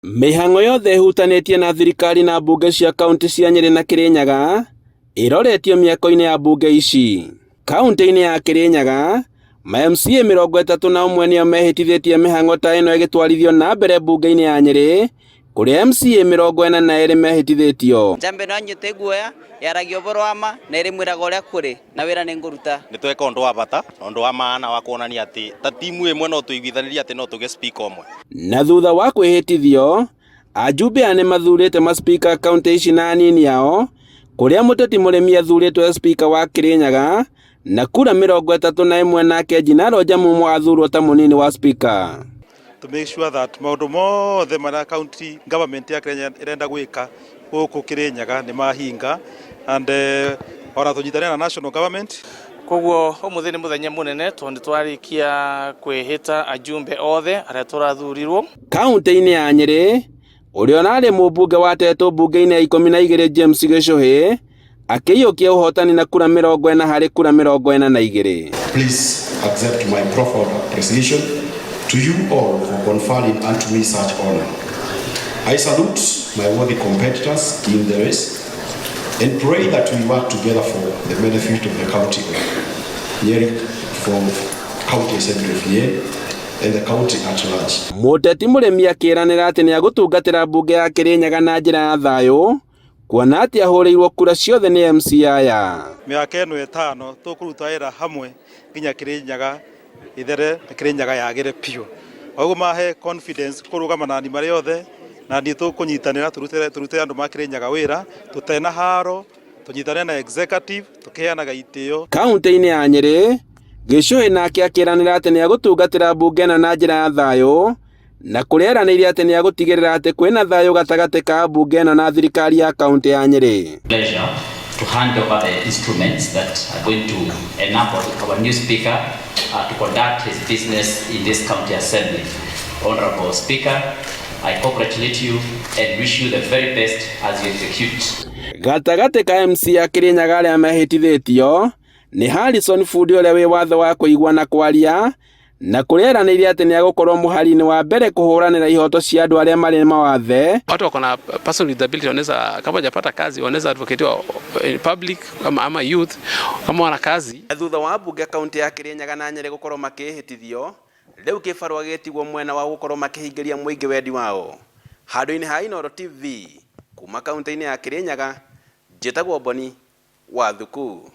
Mĩhang'o yothe ĩhutanĩtie na thirikari na mbunge cia kaunti cia Nyĩrĩ na Kĩrĩnyaga ĩroretio mĩako-inĩ ya mbunge ici. Kaunti-inĩ ya Kĩrĩnyaga, ma MCA 31 nĩo mehĩtithĩtie mĩhang'o ta ĩno ĩgĩtwarithio na mbere mbunge-inĩ ya Nyĩrĩ, kũrĩa MCA 42 mehĩtithĩtio. Njamba ĩno yanyuĩte guoya, yaragia ũhoro wa ma, na ĩrĩmwĩraga ũrĩa kũrĩ, na wĩra nĩ ngũruta. Nĩ tweka ũndũ wa bata na ũndũ wa maana wa kuonania atĩ ta timu ĩmwe no tũiguithanĩrie atĩ no tũgĩe speaker ũmwe. Na thutha wa kwĩhĩtithio, ajumbe aya nĩ mathurĩte maspika kaunti ici na anini ao, kũrĩa mũteti mũrĩmi athurĩtwo e spika wa Kĩrĩnyaga na kura 31 nake Jinaro Njamumo athurwo ta mũnini wa spika. To make sure that maũndũ mothe marĩa county government ya Kenya ĩrenda gwĩka gũkũ Kĩrĩnyaga nĩ mahinga and ona tũnyitanĩre na national government. Koguo ũmũthĩ nĩ mũthenya mũnene tondũ nĩ twarĩkia kwĩhĩta ajumbe othe arĩa tũrathurirwo. Kaunti-inĩ ya Nyĩrĩ, ũrĩa ũrarĩ mũmbunge wa Tetũ mbunge-inĩ ya 12 James Gĩchũhĩ akĩiyũkia ũhotani na kura 40 harĩ kura 42. Please accept my profound appreciation to you all for conferring unto me such honor. I salute my worthy competitors in the race and pray that we work together for the benefit of the county of Nyeri, for County Assembly of Nyeri and the county at large. Mũteti mũrĩmi akĩranĩra atĩ nĩ agũtungatĩra mbunge ya Kĩrĩnyaga na njĩra ya thayũ kuona atĩ ahũrĩirwo kura ciothe nĩ MCA aya. Mĩaka ĩno 5 tũkũruta wĩra hamwe nginya Kĩrĩnyaga ĩthere na Kĩrĩnyaga yagĩre biũ. Koguo mahe confidence kũrũgama nani marĩ othe na niĩ tũkũnyitanĩra tũrute andũ ma Kĩrĩnyaga wĩra tũtena haro, tũnyitanĩre na executive tũkĩheanaga itĩo. Kaunti-inĩ ya Nyĩrĩ, Gĩchũhĩ nake akĩranĩra atĩ nĩ agũtungatĩra mbunge ĩno na njĩra ya thayũ na kũrĩa eranĩire atĩ nĩ agũtigĩrĩra atĩ kwĩna thayũ gatagatĩ ka mbunge ĩno na thirikari ya kaunti ya Nyĩrĩ. Pleasure to hand over the instruments that are going to enable our new speaker to conduct his business in this county assembly. Honorable Speaker, I congratulate you and wish you the very best as you execute. Gatagatĩ ka MCA Kĩrĩnyaga arĩa mehĩtithĩtio nĩ Harrison Fundi ũrĩa wĩ watho wa kũigua na kwaria na kũrĩa eranĩire atĩ nĩ agũkorwo mũhari-inĩ wa mbere kũhũranĩra ihoto cia andũ arĩa marĩ mawathe. Watu wako na person with disability wanaweza, kama hajapata kazi, wanaweza advocate in public ama youth kama wana kazi. Thutha wa mbunge kaunti ya Kĩrĩnyaga na Nyĩrĩ gũkorwo makĩhĩtithio, rĩu kĩbarũa gĩtigwo mwena wa gũkorwo makĩhingĩria mũingĩ wendi wao. Handũ-inĩ ha Inooro TV kuma kaunti-inĩ ya Kĩrĩnyaga, njĩtagwo Boni wa Thuku.